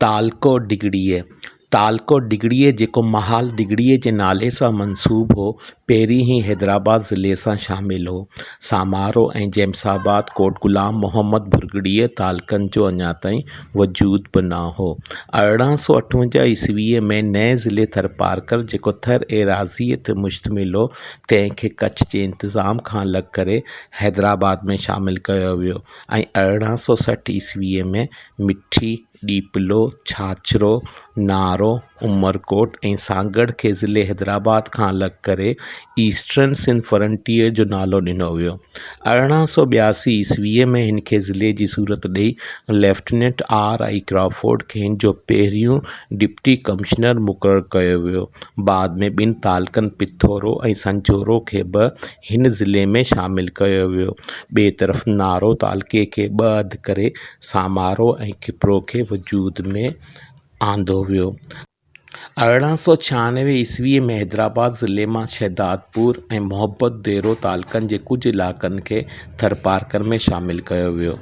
تعلقو ڊگهڙيء، تعلقو ڊگهڙيء جيڪو محال ڊگهڙيء جي نالي سان منسوب هو، پهرين ئي حيدرآباد ضلعي سان شامل هو. سامارو ۽ جيمس آباد، ڪوٽ غلام محمد ڀرڳڙيء تعلقن جو اڃا تائين وجود به نه هو. 1858 عيسويء ۾ نئين ضلعي ٿرپارڪر جيڪو ٿر ايراضيء تي مشتمل هو، تنهن کي ڪڇ جي انتظام کان الڳ ڪري حيدرآباد ۾ شامل ڪيو ويو ۽ 1860 عيسويء ۾ مٺي، ڏيپلو، ڇاڇرو، نارو، عمرڪوٽ ۽ سانگهڙ کي ضلعي حيدرآباد کان الڳ ڪري ايسٽرن سنڌ فرنٽيئر جو نالو ڏنو ويو. 1882 عيسويء ۾ هن کي ضلعي جي صورت ڏئي ليفٽيننٽ آر I Crawford کي هن جو پهريون ڊپٽي ڪمشنر مقرر ڪيو ويو. بعد ۾ ٻن تعلقن پٿورو ۽ سنجهورو کي به هن ضلعي ۾ شامل ڪيو ويو. ٻئي طرف نارو تعلقي کي ٻه اڌ ڪري سامارو ۽ کپرو کي وجود ۾ آندو ويو. 1896 عيسويء ۾ حيدرآباد ضلعي مان شهدادپور ۽ محبت ديرو تعلقن جي ڪجهه علائقن کي ٿرپارڪر ۾ شامل ڪيو ويو.